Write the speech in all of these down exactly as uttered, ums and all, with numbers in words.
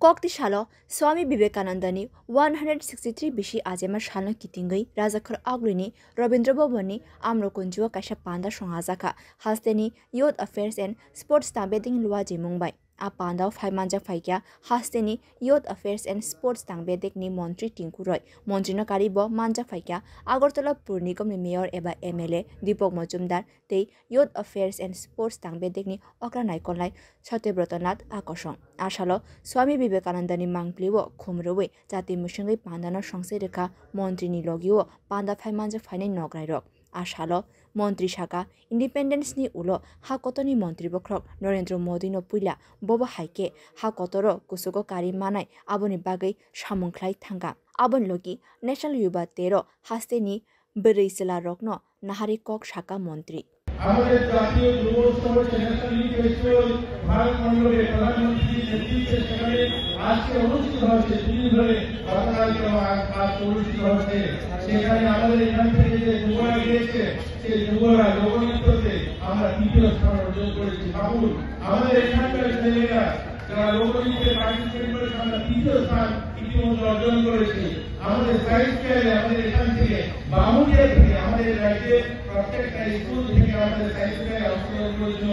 Kokti salo Swami Vivekanandani one hundred sixty three bisi ajema salno kitingwi Rajakhor Agulini Rabindra Bhavanni amro kunjuo kaisa panda songhajakha. Hasteni Youth Affairs and Sports tang bedekni luajimung bai. A pandao phai manjak phaikha hasteni Youth Affairs and Sports tang bedekni montri Tinku Roy. Montrino karibo manjak phaikha Agartala Pur Nigomni Mayor eba M L A Deepak Majumdar tei Youth Affairs and Sports tang bedekni okra naikolnai Satyabroto Nath Akosong. A salo Swami Vivekanandani mangpilio khum rwui chati mwswngwi pandano songsai rwkha montrini logio panda phai manjak phainai nograirok. A salo montri saka, Independence ni ulo ha kotorni montri bokhorok Narendra Modi no puila, bobo hai khe ha kotoro kuchugo kari manai aboni bagwi samung khlai thangkha. Aboni logi National Yuva tero hasteni bwrwi chwla rokno nahari kok saka montri. আমাদের জাতীয় যুব উৎসব হচ্ছে national youth festival. Bharat মণ্ডপে প্রধানমন্ত্রীর নেতৃত্বে সেখানে আজকে অনুষ্ঠিত হচ্ছে, দুদিন ধরে গতকালকে এবং আজ, আজ অনুষ্ঠিত হচ্ছে। সেখানে আমাদের এখান থেকে যে যুবরা গিয়েছে, সেই যুবরা লোকনৃত্যতে আমরা তৃতীয় স্থান অর্জন করেছি। ভাবুন, আমাদের এখানকার ছেলেরা যারা লোকনৃত্যে পার্টিসিপেট করেছে, আমরা তৃতীয় স্থান ইতিমধ্যে অর্জন করেছি। আমাদের সায়েন্স ফেয়ারে আমাদের এখান থেকে, বামুনটিয়া থেকে, আমাদের রাজ্যের প্রত্যেকটা স্কুল থেকে আমাদের সায়েন্স ফেয়ারে অংশগ্রহণ করেছিল।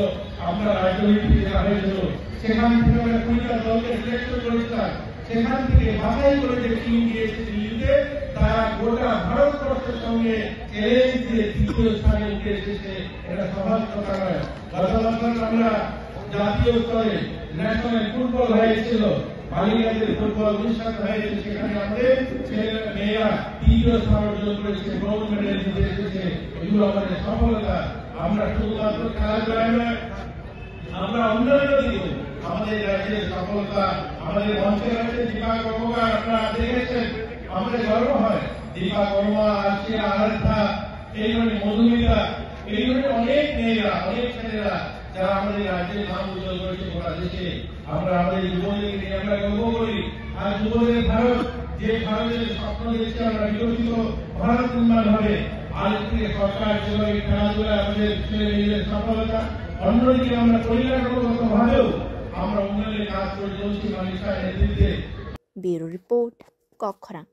আমরা রাজ্য নীতি জেলা হয়েছিল, সেখান থেকে আমরা কুড়িটা দলকে সিলেকশন করেছিলাম। সেখান থেকে বাছাই করে যে টিম গিয়েছে দিল্লিতে, তারা গোটা ভারতবর্ষের সঙ্গে চ্যালেঞ্জ দিয়ে তৃতীয় স্থানে উঠে এসেছে। এটা সহজ কথা নয়। গত বছর আমরা জাতীয় স্তরে ন্যাশনাল ফুটবল হয়েছিল, বালিকাদের ফুটবল অনুষ্ঠান হয়েছিল, সেখানে আমাদের ছেলেরা মেয়েরা তৃতীয় স্থান অর্জন করেছে, ব্রোঞ্জ মেডেল জিতে এসেছে। এগুলো আমাদের সফলতা। আমরা শুধুমাত্র খেলাধুলায় নয়, আমরা অন্যান্য দিকেও আমাদের রাজ্যের সফলতা, আমাদের মঞ্চে রয়েছে দীপা কর্মকার, আপনারা দেখেছেন, আমাদের গর্ব হয়। দীপা কর্মকার, আরশিয়া, আরাধ্যা, এই ধরনের মধুমিতা, এই ধরনের অনেক মেয়েরা, অনেক ছেলেরা, যারা আমাদের রাজ্যের নাম উজ্জ্বল করেছে গোটা দেশে। আমরা আমাদের যুবদের নিয়ে আমরা গর্ব করি। আর যুবদের ভারত, যে ভারতের স্বপ্ন দেখছে আমরা বিকশিত ভারত নির্মাণ হবে। আজ থেকে সরকার যেভাবে খেলাধুলায় আমাদের ছেলে মেয়েদের সফলতা, অন্যদিকে আমরা পরিকাঠামোগতভাবেও আমরা উন্নয়নের কাজ করে চলছি মানিক শাহের নেতৃত্বে। Bureau Report, Kokkhorang.